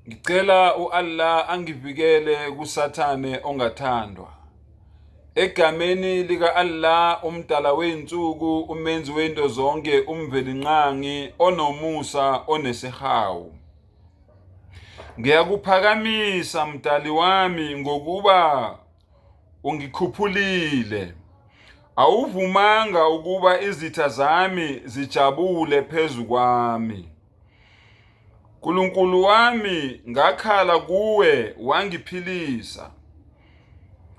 Ngicela u-Allah angivikele kuSathane ongathandwa. Egameni lika-Allah umdala wezinsuku, umenzi wezinto zonke, uMvelinqangi, onomusa, onesihawu. Ngiyakuphakamisa mdali wami ngokuba ungikhuphulile. Awuvumanga ukuba izitha zami zijabule phezu kwami. Nkulunkulu wami ngakhala kuwe wangiphilisa.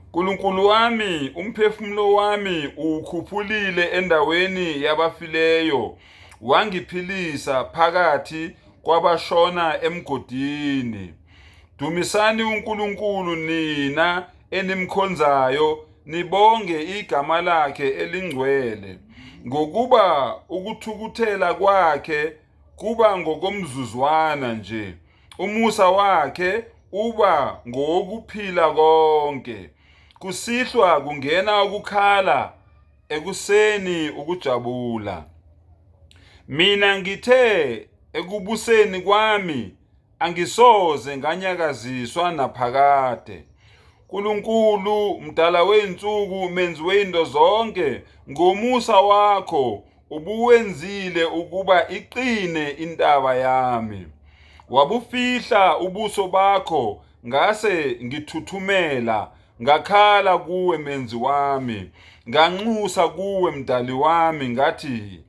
Nkulunkulu wami umphefumulo wami uwukhuphulile endaweni yabafileyo wangiphilisa phakathi kwabashona emgodini. Dumisani uNkulunkulu nina enimkhonzayo nibonge igama lakhe elingcwele ngokuba ukuthukuthela kwakhe kuba ngokomzuzwana nje umusa wakhe uba ngowokuphila konke kusihlwa kungena ukukhala ekuseni ukujabula mina ngithe ekubuseni kwami angisoze nganyakaziswa naphakade. Nkulunkulu, mdala wezinsuku, menzi wezinto zonke, ngomusa wakho ubuwenzile ukuba iqine intaba yami. Wabufihla ubuso bakho ngase ngithuthumela, ngakhala kuwe menzi wami, nganxusa kuwe mdali wami ngathi,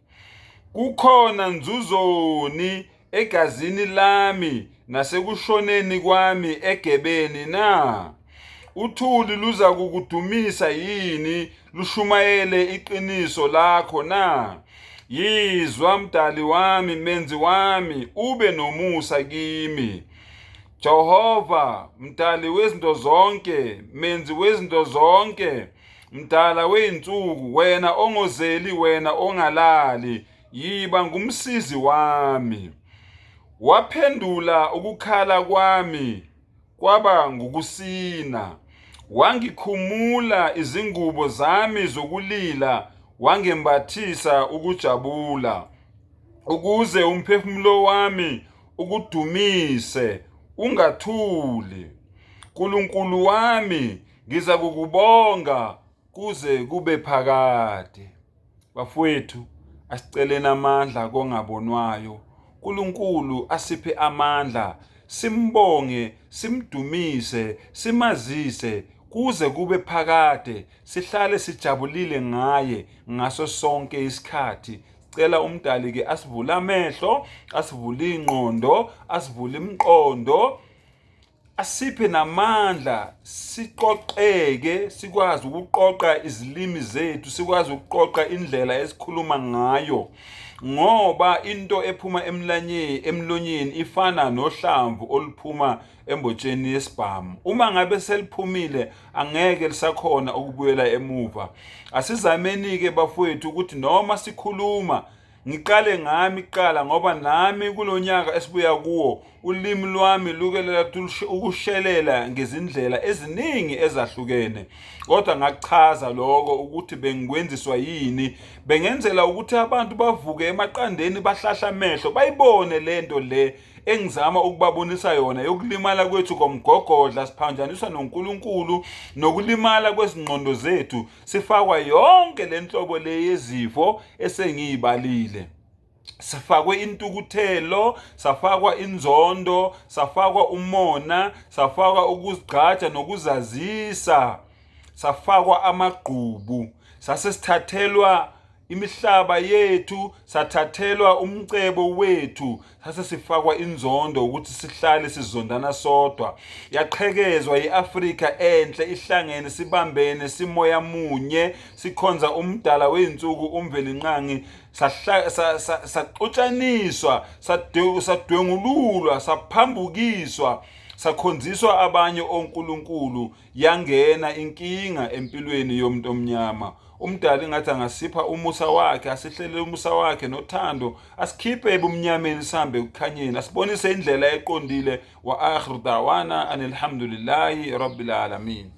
kukhona nzuzoni egazini lami nasekushoneni kwami egebeni na? Uthuli luza kukudumisa yini lushumayele iqiniso lakho na? Yizwa mdali wami, menzi wami, ube nomusa kimi. Jehova, mdali wezinto zonke, menzi wezinto zonke, mdala wezinsuku, wena ongozeli, wena ongalali, yiba ngumsizi wami. Waphendula ukukhala kwami kwaba ngukusina. Wangikhumula izingubo zami zokulila, wangembathisa ukujabula, ukuze umphefumulo wami ukudumise ungathuli. Nkulunkulu wami, ngiza kukubonga kuze kube phakade. Bafowethu, asiceleni amandla kongabonwayo. uNkulunkulu asiphe amandla, simbonge, simdumise, simazise kuze kube phakade, sihlale sijabulile ngaye ngaso sonke isikhathi. Cela umdali ke asivule amehlo, asivule ingqondo, asivule imiqondo. Asiphe namandla siqoqeke sikwazi ukuqoqa izilimi zethu sikwazi ukuqoqa indlela esikhuluma ngayo ngoba into ephuma emlanyeni emlonyeni ifana nohlamvu oluphuma embotsheni yesibhamu uma ngabe seliphumile angeke lisakhona ukubuyela emuva asizameni ke bafowethu ukuthi noma sikhuluma Ngiqale ngami kuqala ngoba nami kulo nyaka esibuya kuwo ulimi lwami luke ukushelela ngezindlela eziningi ezahlukene kodwa ngakuchaza lokho ukuthi bengikwenziswa yini bengenzela ukuthi abantu bavuke emaqandeni bahlahla amehlo bayibone lento le engizama ukubabonisa yona yokulimala kwethu komgogodla siphanjaniswa noNkulunkulu nokulimala kwezingqondo zethu sifakwa yonke le nhlobo le yezifo esengiyibalile sifakwe intukuthelo safakwa inzondo safakwa umona safakwa ukuzigqaja nokuzazisa safakwa amagqubu sase sithathelwa imihlaba yethu sathathelwa umcebo wethu sase sifakwa inzondo ukuthi sihlale sizondana sodwa yaqhekezwa iAfrika enhle ihlangene sibambene simoya munye sikhonza umdala wezinsuku uMvelinqangi saxutshaniswa sadwengululwa saphambukiswa sakhonziswa abanye onkulunkulu yangena inkinga empilweni yomuntu omnyama umdali ngathi angasipha umusa wakhe asihlelele umusa wakhe nothando asikhiphe ebumnyameni sihambe ekukhanyeni asibonise indlela eqondile wa akhiru dawana anilhamdulillahi rabbil alamin.